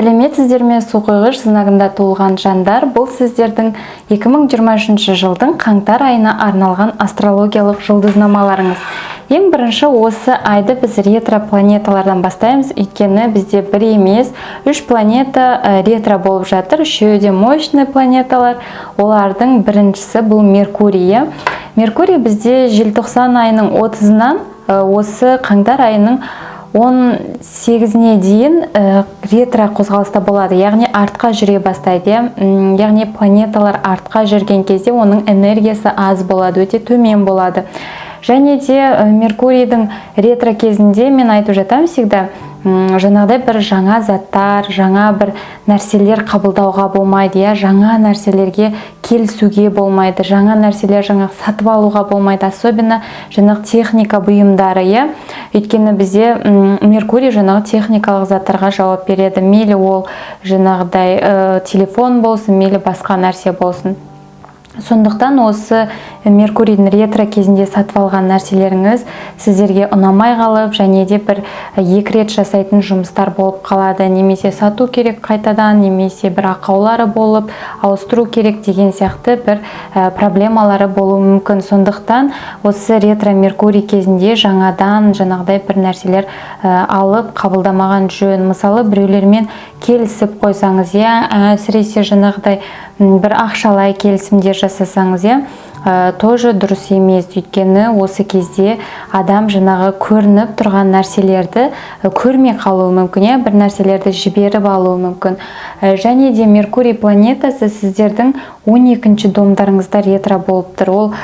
Сәлеметсіздер ме, Суқұйғыш знагында туылған жандар! Бұл сіздердің 2023 жылдың қаңтар айына арналған астрологиялық жұлдызнамаларыңыз. Ең бірінші осы айды біз ретро планеталардан бастаймыз, өйткені бізде бір емес, үш планета ретро болып жатыр. Үшеуі де мощный планеталар. Олардың біріншісі бұл Меркурий, иә. Меркурий бізде желтоқсан айының 30-ынан осы қаңтар айының 18-іне дейін ретро қозғалыста болады, яғни артқа жүре бастайды, иә. Яғни планеталар артқа жүрген кезде оның энергиясы аз болады, өте төмен болады. Және де Меркурийдің ретро кезінде мен айтып жатамын всегда, жаңағыдай бір жаңа заттар, жаңа бір нәрселер қабылдауға болмайды, иә, жаңа нәрселерге келісуге болмайды, жаңа нәрселер жаңағы сатып алуға болмайды, особенно жаңағы техника бұйымдары, иә. Өйткені бізде Меркурий жаңағы техникалық заттарға жауап береді, мейлі ол жаңағыдай телефон болсын, мейлі басқа нәрсе болсын. Сондықтан осы Меркурийдің ретро кезінде сатып алған нәрселеріңіз сіздерге ұнамай қалып және де бір екі рет жасайтын жұмыстар болып қалады, немесе сату керек қайтадан, немесе бір ақаулары болып, ауыстыру керек деген сияқты бір проблемалары болуы мүмкін. Сондықтан осы ретро Меркурий кезінде жаңадан жаңағыдай бір нәрселер алып қабылдамаған жөн. Мысалы, біреулермен келісіп қойсаңыз, иә, әсіресе жаңағыдай бір ақшалай келісімдер жасасаңыз, иә, тоже дұрыс емес. Өйткені осы кезде адам жаңағы көрініп тұрған нәрселерді көрмей қалуы мүмкін, иә, бір нәрселерді жіберіп алуы мүмкін. Және де Меркурий планетасы сіздердің 12 домдарыңызда ретро болып тұр. Ол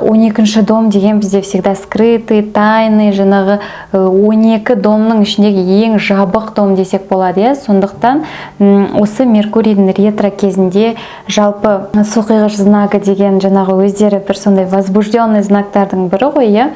12 дом деген бізде всегда скрытый, тайный, жаңағы 12 домның ішіндегі ең жабық дом десек болады, иә. Сондықтан осы Меркурийдің ретро кезінде жалпы Суқұйғыш знагы деген жаңағы өздері бір сондай возбужденный знактардың бірі ғой, иә.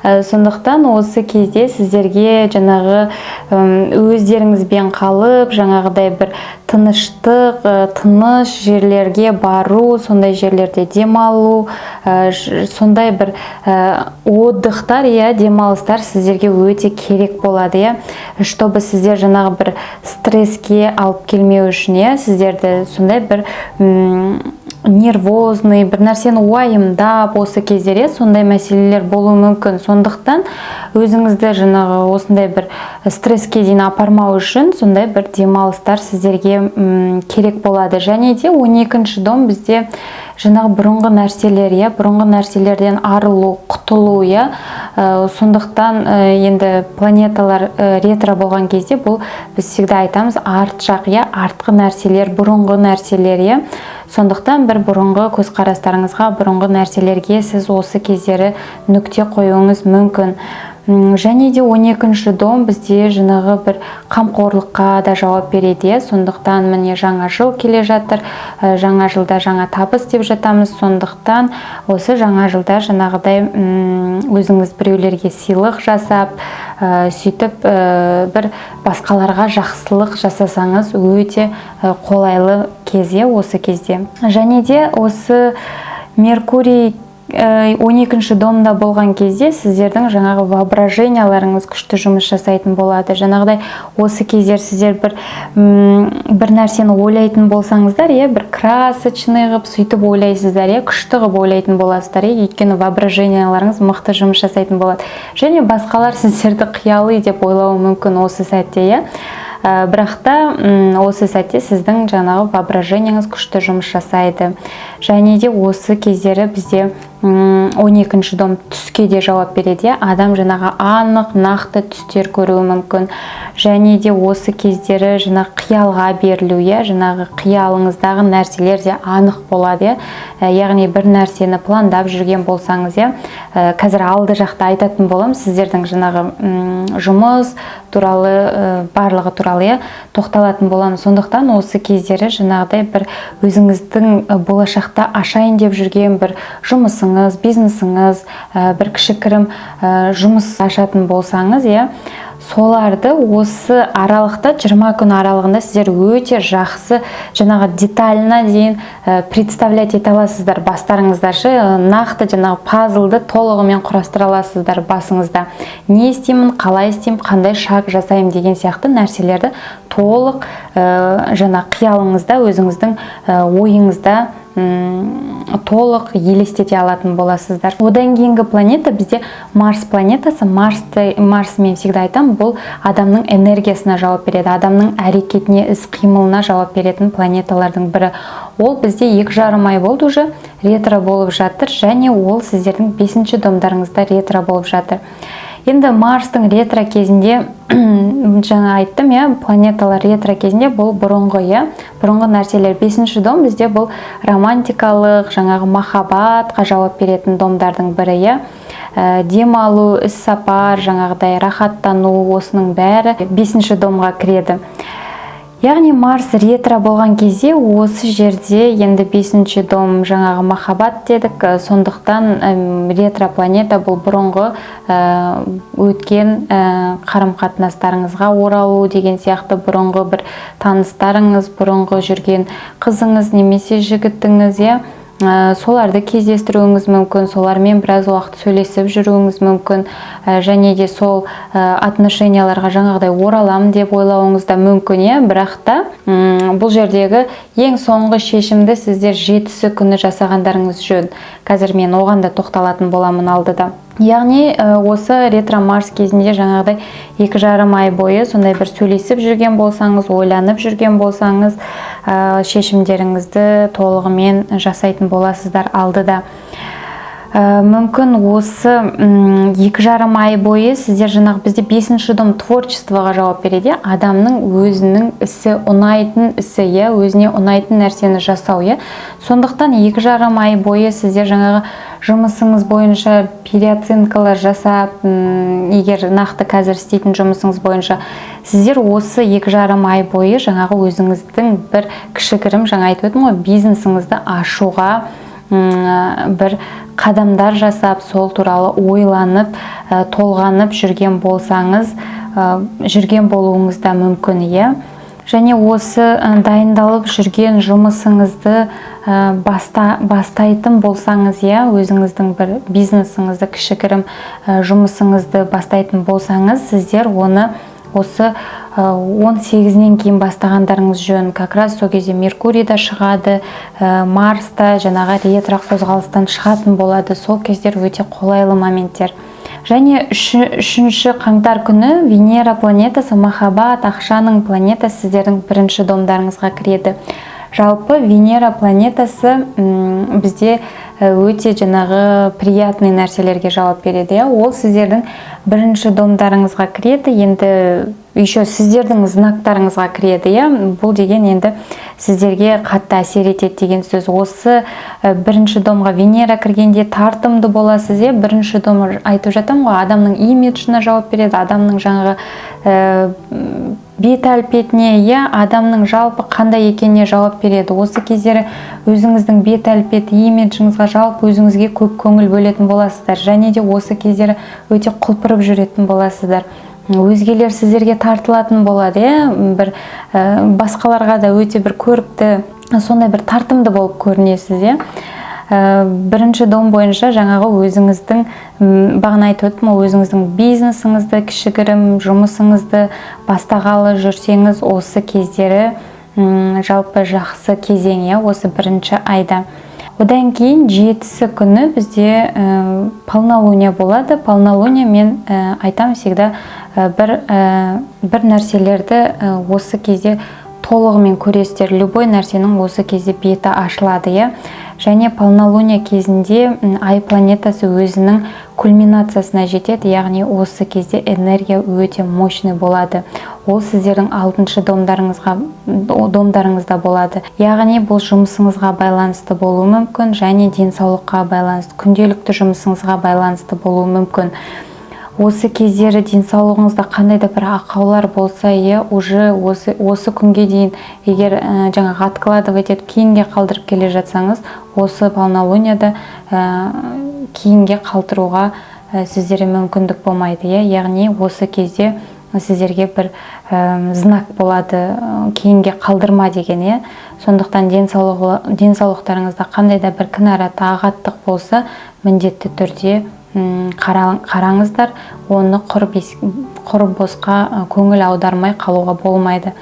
Сондықтан осы кезде сіздерге жаңағы өздеріңізбен қалып, жаңағыдай бір тыныштық, тыныш жерлерге бару, сондай жерлерде демалу, сондай бір отдыхтар, иә, демалыстар сіздерге өте керек болады, иә, чтобы сіздер жаңағы бір стресске алып келмеу үшін, иә, сіздерді сондай бір нервозный, бір нәрсені уайымдап, осы кездерде сондай мәселелер болуы мүмкін. Сондықтан өзіңізді жаңағы осындай бір стресске дейін апармау үшін сондай бір демалыстар сіздерге керек болады. Және де 12 дом бізде жаңағы бұрынғы нәрселер, иә, бұрынғы нәрселерден арылу, құтылу, иә. Сондықтан енді планеталар ретро болған кезде бұл біз всегда айтамыз арт жақ, иә, артқы нәрселер, бұрынғы нәрселер, иә. Сондықтан бір бұрынғы көзқарастарыңызға, бұрынғы нәрселерге сіз осы кездері нүкте қоюыңыз мүмкін. Және де 12 дом бізде жаңағы бір қамқорлыққа да жауап береді, иә. Сондықтан міне, жаңа жыл келе жатыр. Жаңа жылда жаңа табыс деп жатамыз. Сондықтан осы жаңа жылда жаңағыдай өзіңіз біреулерге сыйлық жасап, сөйтіп бір басқаларға жақсылық жасасаңыз, өте қолайлы кез, иә, осы кезде. Және де осы Меркурий 12 домда болған кезде сіздердің жаңағы воображенияларыңыз күшті жұмыс жасайтын болады. Жаңағыдай осы кездер сіздер бір нәрсені ойлайтын болсаңыздар, иә, бір красочный қылып сөйтіп ойлайсыздар, иә, күшті қылып ойлайтын боласыздар, иә, өйткені воображенияларыңыз мықты жұмыс жасайтын болады. Және басқалар сіздерді қияли деп ойлауы мүмкін осы сәтте, иә. Бірақ та осы сәтте сіздің жаңағы воображениеңіз күшті жұмыс жасайды. Және де осы кездері бізде 12 дом түске де жауап береді, иә. Адам жаңағы анық, нақты түстер көруі мүмкін. Және де осы кездері жаңағы қиялға берілу, иә, жаңағы қиялыңыздағы нәрселер де анық болады, иә. Яғни бір нәрсені пландап жүрген болсаңыз, иә, қазір алды жақта айтатын боламын сіздердің жаңағы жұмыс туралы, барлығы туралы, иә, тоқталатын боламын. Сондықтан осы кездері жаңағыдай бір өзіңіздің болашақта ашайын деп жүрген бір жұмысыңыз, бизнесіңіз, бір кішігірім жұмыс ашатын болсаңыз, иә. Соларды осы аралықта, 20 күн аралығында сіздер өте жақсы жаңағы деталіне дейін представлять ете аласыздар бастарыңызда ше, нақты жаңағы пазлды толығымен құрастыра аласыздар басыңызда. Не істеймін, қалай істеймін, қандай шаг жасаймын деген сияқты нәрселерді толық жаңа қиялыңызда, өзіңіздің ойыңызда толық елестете алатын боласыздар. Одан кейінгі планета бізде Марс планетасы. Марсты, Марс, мен всегда айтамын, бұл адамның энергиясына жауап береді, адамның әрекетіне, іс қимылына жауап беретін планеталардың бірі. Ол бізде 2,5 ай болды уже ретро болып жатыр және ол сіздердің бесінші домдарыңызда ретро болып жатыр. Енді Марстың ретро кезінде, жаңа айттым, иә, планеталар ретро кезінде бұл бұрынғы, иә, бұрынғы нәрселер. Бесінші дом бізде бұл романтикалық, жаңағы махаббатқа жауап беретін домдардың бірі, иә. Демалу, іс сапар, жаңағыдай рахаттану, осының бәрі бесінші домға кіреді. Яғни Марс ретро болған кезде осы жерде енді бесінші дом жаңағы махаббат дедік, сондықтан ретро планета бұл бұрынғы өткен қарым қатынастарыңызға оралу деген сияқты, бұрынғы бір таныстарыңыз, бұрынғы жүрген қызыңыз немесе жігітіңіз, иә, соларды кездестіруіңіз мүмкін, солармен біраз уақыт сөйлесіп жүруіңіз мүмкін, және де сол отношенияларға жаңағыдай оралам деп ойлауыңыз да мүмкін, иә. Бірақ та бұл жердегі ең соңғы шешімді сіздер 7-сі күні жасағандарыңыз жөн. Қазір мен оған да тоқталатын боламын алдыда. Яғни осы ретро Марс кезінде жаңағыдай 2,5 ай бойы сондай бір сөйлесіп жүрген болсаңыз, ойланып жүрген болсаңыз, шешімдеріңізді толығымен жасайтын боласыздар алдыда. Мүмкін осы 2,5 ай бойы сіздер жаңағы бізде бесінші дом творчествоға жауап береді, иә, адамның өзінің ісі, ұнайтын ісі, иә, өзіне ұнайтын нәрсені жасау, иә. Сондықтан 2,5 ай бойы сіздер жаңағы жұмысыңыз бойынша переоценкалар жасап, егер нақты қазір істейтін жұмысыңыз бойынша сіздер осы 2,5 ай бойы жаңағы өзіңіздің бір кішігірім, жаңа айтып өттім ғой, бизнесіңізді ашуға бір қадамдар жасап, сол туралы ойланып, толғанып жүрген болсаңыз, жүрген болуыңыз да мүмкін, иә. Және осы дайындалып жүрген жұмысыңызды бастайтын болсаңыз, иә, өзіңіздің бір бизнесіңізді, кішігірім жұмысыңызды бастайтын болсаңыз, сіздер оны осы 18-інен кейін бастағандарыңыз жөн. Как раз сол кезде Меркурий да шығады, Марс та жаңағы ретро қозғалыстан шығатын болады. Сол кездер өте қолайлы моменттер. Және 3 қаңтар күні Венера планетасы, махаббат, ақшаның планетасы, сіздердің бірінші домдарыңызға кіреді. Жалпы Венера планетасы бізде өте жаңағы приятный нәрселерге жауап береді, иә. Ол сіздердің бірінші домдарыңызға кіреді, енді еще сіздердің знактарыңызға кіреді, иә. Бұл деген енді сіздерге қатты әсер етеді деген сөз. Осы бірінші домға Венера кіргенде тартымды боласыз, иә. Бірінші дом, айтып жатамын ғой, адамның имиджіне жауап береді, адамның жаңағы бет әлпетіне, иә, адамның жалпы қандай екеніне жауап береді. Осы кездері өзіңіздің бет әлпет, имиджіңізға, жалпы өзіңізге көп көңіл бөлетін боласыздар және де осы кездері өте құлпырып жүретін боласыздар. Өзгелер сіздерге тартылатын болады, иә, бір басқаларға да өте бір көрікті, сондай бір тартымды болып көрінесіз, иә. Бірінші дом бойынша жаңағы өзіңіздің, бағана айтып өттім ғой, өзіңіздің бизнесіңізді, кішігірім жұмысыңызды бастағалы жүрсеңіз, осы кездері жалпы жақсы кезең, иә, осы бірінші айда. Одан кейін 7-сі күні бізде полнолуние болады. Полнолуние, мен айтамын всегда, бір нәрселерді осы кезде толығымен көресіздер. Любой нәрсенің осы кезде беті ашылады, иә. Және полнолуние кезінде ай планетасы өзінің кульминациясына жетеді, яғни осы кезде энергия өте мощный болады. Ол сіздердің алтыншы домдарыңызда болады, яғни бұл жұмысыңызға байланысты болуы мүмкін және денсаулыққа байланысты, күнделікті жұмысыңызға байланысты болуы мүмкін. Осы кездері денсаулығыңызда қандай да бір ақаулар болса, иә, уже осы күнге дейін егер жаңағы откладывать етіп, кейінге қалдырып келе жатсаңыз, осы полнолунияда кейінге қалдыруға сіздерде мүмкіндік болмайды, иә. Яғни осы кезде Сіздерге бір знак болады, кейінге қалдырма деген, иә. Сондықтан денсаулықтарыңызда қандай да бір кінәрат, ағаттық болса, міндетті түрде қараңыздар оны, құр босқа көңіл аудармай қалуға болмайды.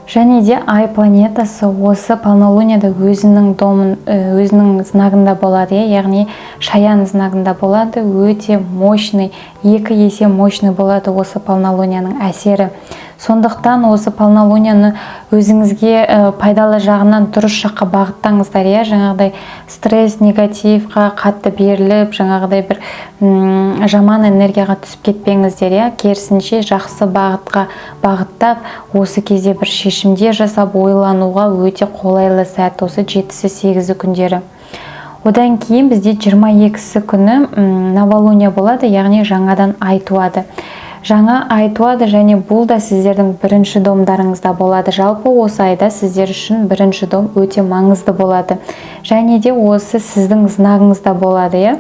Және де Ай планетасы осы полнолунияда өзінің домын, өзінің знагында болады, иә, яғни Шаян знагында болады. Өте мощный, екі есе мощный болады осы полнолунияның әсері. Сондықтан осы полнолунияны өзіңізге пайдалы жағынан, дұрыс жаққа бағыттаңыздар, иә. Жаңағыдай стресс, негативқа қатты беріліп, жаңағыдай бір жаман энергияға түсіп кетпеңіздер, иә. Керісінше, жақсы бағытқа бағыттап, осы кезде бір шешімдер жасап, ойлануға өте қолайлы сәт осы жетісі, сегізі күндері. Одан кейін бізде 22-сі күні новолуния болады, яғни жаңадан ай туады. Жаңа ай туады және бұл да сіздердің бірінші домдарыңызда болады. Жалпы осы айда сіздер үшін бірінші дом өте маңызды болады және де осы сіздің знагыңызда болады, иә.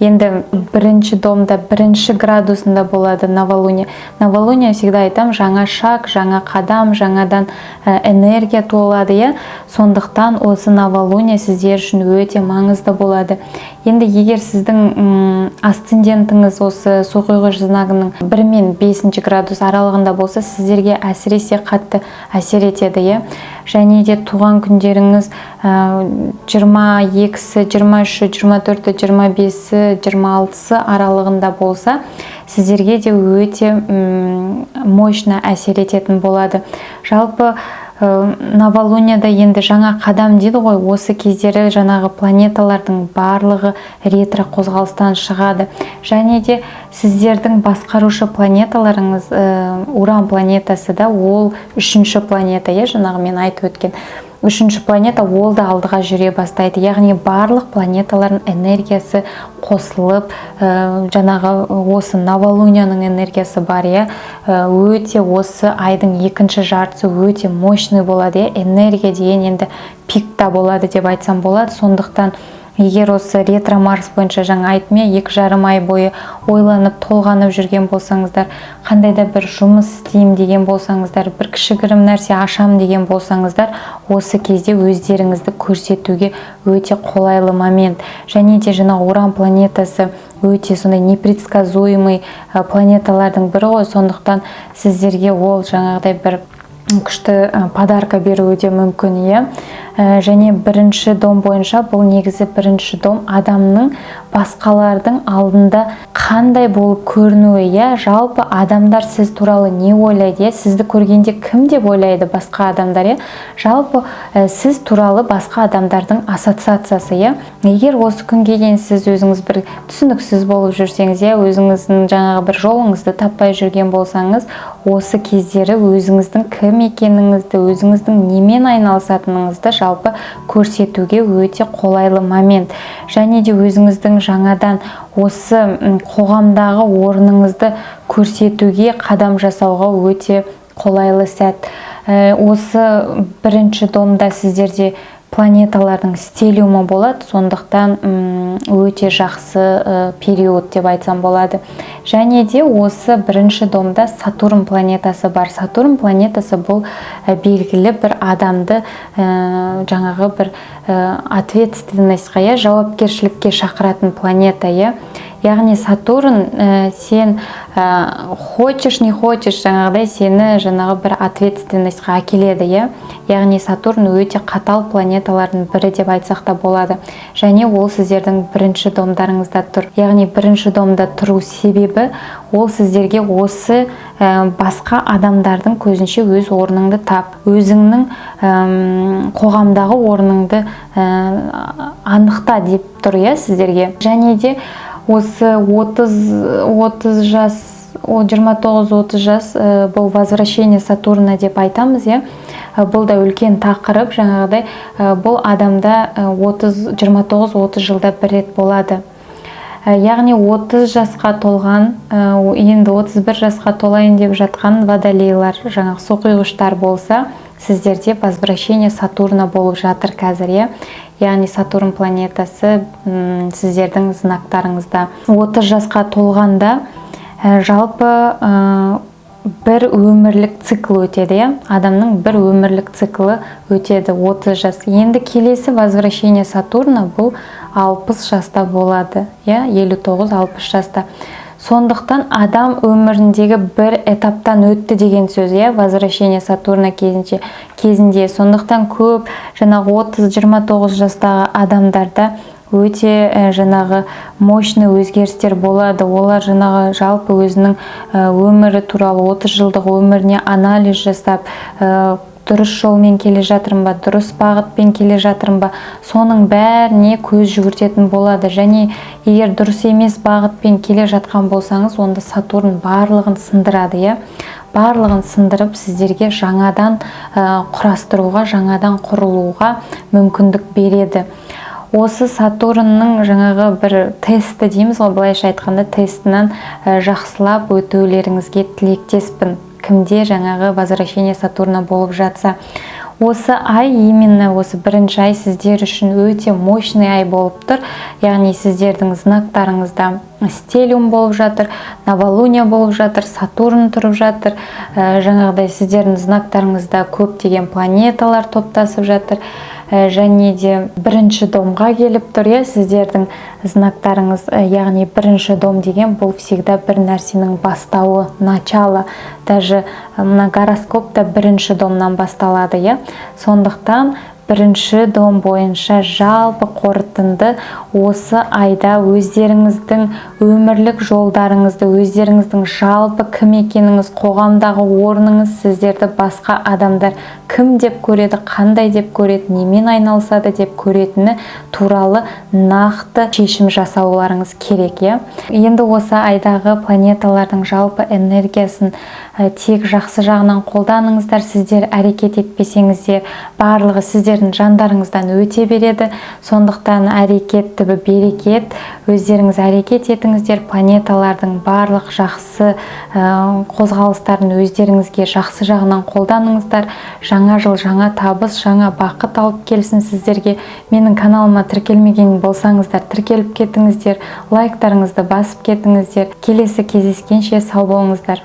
Енді бірінші домда, бірінші градусында болады новолуние. Новолуние, всегда айтамын, жаңа шаг, жаңа қадам, жаңадан энергия туылады, иә. Сондықтан осы новолуние сіздер үшін өте маңызды болады. Енді егер сіздің асцендентіңіз осы Суқұйғыш знагының 1 мен 5 градус аралығында болса, сіздерге әсіресе қатты әсер етеді, иә. Және де туған күндеріңіз 22-сі, 23-і, 24-і, 25-і, 26-сы аралығында болса, сіздерге де өте мощно әсер ететін болады. Жалпы новолунияда енді жаңа қадам дейді ғой. Осы кездері жаңағы планеталардың барлығы ретро қозғалыстан шығады және де сіздердің басқарушы планеталарыңыз, Уран планетасы да, ол үшінші планета, иә, жаңағы мен айтып өткен үшінші планета, ол да алдыға жүре бастайды. Яғни барлық планеталардың энергиясы қосылып, жаңағы осы новолунияның энергиясы бар, иә. Өте осы айдың екінші жартысы өте мощный болады, иә. Энергия деген енді пикта болады деп айтсам болады. Сондықтан егер осы ретро Марс бойынша, жаңа айттым, иә, 2,5 ай бойы ойланып, толғанып жүрген болсаңыздар, қандай да бір жұмыс істеймін деген болсаңыздар, бір кішігірім нәрсе ашамын деген болсаңыздар, осы кезде өздеріңізді көрсетуге өте қолайлы момент. Және де жаңағы Уран планетасы өте сондай непредсказуемый планеталардың бірі ғой. Сондықтан сіздерге ол жаңағыдай бір күшті подарка беруі де мүмкін, иә. Және бірінші дом бойынша, бұл негізі бірінші дом адамның басқалардың алдында қандай болып көрінуі, иә. Жалпы адамдар сіз туралы не ойлайды, иә, сізді көргенде кім деп ойлайды басқа адамдар, иә. Жалпы сіз туралы басқа адамдардың ассоциациясы, иә. Егер осы күнге дейін сіз өзіңіз бір түсініксіз болып жүрсеңіз, иә, өзіңіздің жаңағы бір жолыңызды таппай жүрген болсаңыз, осы кездері өзіңіздің кім екеніңізді, өзіңіздің немен айналысатыныңызды жалпы көрсетуге өте қолайлы момент. Және де өзіңіздің жаңадан осы қоғамдағы орныңызды көрсетуге қадам жасауға өте қолайлы сәт. Осы бірінші домда сіздерде планеталардың стеллиумы болады, сондықтан өте жақсы период деп айтсам болады. Және де осы бірінші домда Сатурн планетасы бар. Сатурн планетасы бұл белгілі бір адамды жаңағы бір ответственностьқа, иә, жауапкершілікке шақыратын планета, иә. Яғни Сатурн сен хочешь не хочешь, жаңағыдай сені жаңағы бір ответственностьқа әкеледі, иә. Яғни Сатурн өте қатал планеталардың бірі деп айтсақ та болады. Және ол сіздердің бірінші домдарыңызда тұр. Яғни бірінші домда тұру себебі ол сіздерге осы басқа адамдардың көзінше өз орныңды тап, өзіңнің қоғамдағы орныңды анықта деп тұр, иә, сіздерге. Және де осы 30 жас, 29-30 жас, бұл возвращение Сатурна деп айтамыз, иә. Бұл да үлкен тақырып жаңағыдай. Бұл адамда 30, 29-30 жылда бір рет болады. Яғни 30 жасқа толған, енді 31 жасқа толайын деп жатқан водолейлар, жаңағы суқұйғыштар болса, сіздерде возвращение Сатурна болып жатыр қазір, иә. Яғни Сатурн планетасы сіздердің знактарыңызда. 30 жасқа толғанда жалпы Бір өмірлік цикл өтеді, иә, адамның бір өмірлік циклі өтеді 30 жас. Енді келесі возвращение Сатурна бұл 60 жаста болады, иә, 59-60 жаста. Сондықтан адам өміріндегі бір этаптан өтті деген сөз, иә, возвращение Сатурна кезінде. Сондықтан көп жаңағы 30-29 жастағы адамдарда өте жаңағы мощный өзгерістер болады. Олар жаңағы жалпы өзінің өмірі туралы, 30 жылдық өміріне анализ жасап, дұрыс жолмен келе жатырмын ба, дұрыс бағытпен келе жатырмын ба, соның бәріне көз жүгіртетін болады. Және егер дұрыс емес бағытпен келе жатқан болсаңыз, онда Сатурн барлығын сындырады, иә, барлығын сындырып, сіздерге жаңадан құрастыруға, жаңадан құрылуға мүмкіндік береді. Осы Сатурнның жаңағы бір тесті дейміз ғой, былайша айтқанда, тестінен жақсылап өтулеріңізге тілектеспін, кімде жаңағы возвращение Сатурна болып жатса. Осы ай, именно осы бірінші ай сіздер үшін өте мощный ай болып тұр. Яғни сіздердің знактарыңызда стеллиум болып жатыр, новолуния болып жатыр, Сатурн тұрып жатыр. Жаңағыдай сіздердің знактарыңызда көптеген планеталар топтасып жатыр. Және де бірінші домға келіп тұр, иә, сіздердің знактарыңыз. Яғни бірінші дом деген бұл всегда бір нәрсенің бастауы, начало. Даже мына гороскоп та бірінші домнан басталады, иә. Сондықтан бірінші дом бойынша жалпы қорытынды: осы айда өздеріңіздің өмірлік жолдарыңызды, өздеріңіздің жалпы кім екеніңіз, қоғамдағы орныңыз, сіздерді басқа адамдар кім деп көреді, қандай деп көреді, немен айналысады деп көретіні туралы нақты шешім жасауларыңыз керек, иә. Енді осы айдағы планеталардың жалпы энергиясын тек жақсы жағынан қолданыңыздар. Сіздер әрекет етпесеңіздер, барлығы сіздердің жандарыңыздан өте береді. Сондықтан әрекет түбі берекет. Өздеріңіз әрекет етіңіздер, планеталардың барлық жақсы қозғалыстарын өздеріңізге жақсы жағынан қолданыңыздар. Жаңа жыл жаңа табыс, жаңа бақыт алып келсін сіздерге. Менің каналыма тіркелмеген болсаңыздар, тіркеліп кетіңіздер, лайктарыңызды басып кетіңіздер. Келесі кездескенше сау болыңыздар.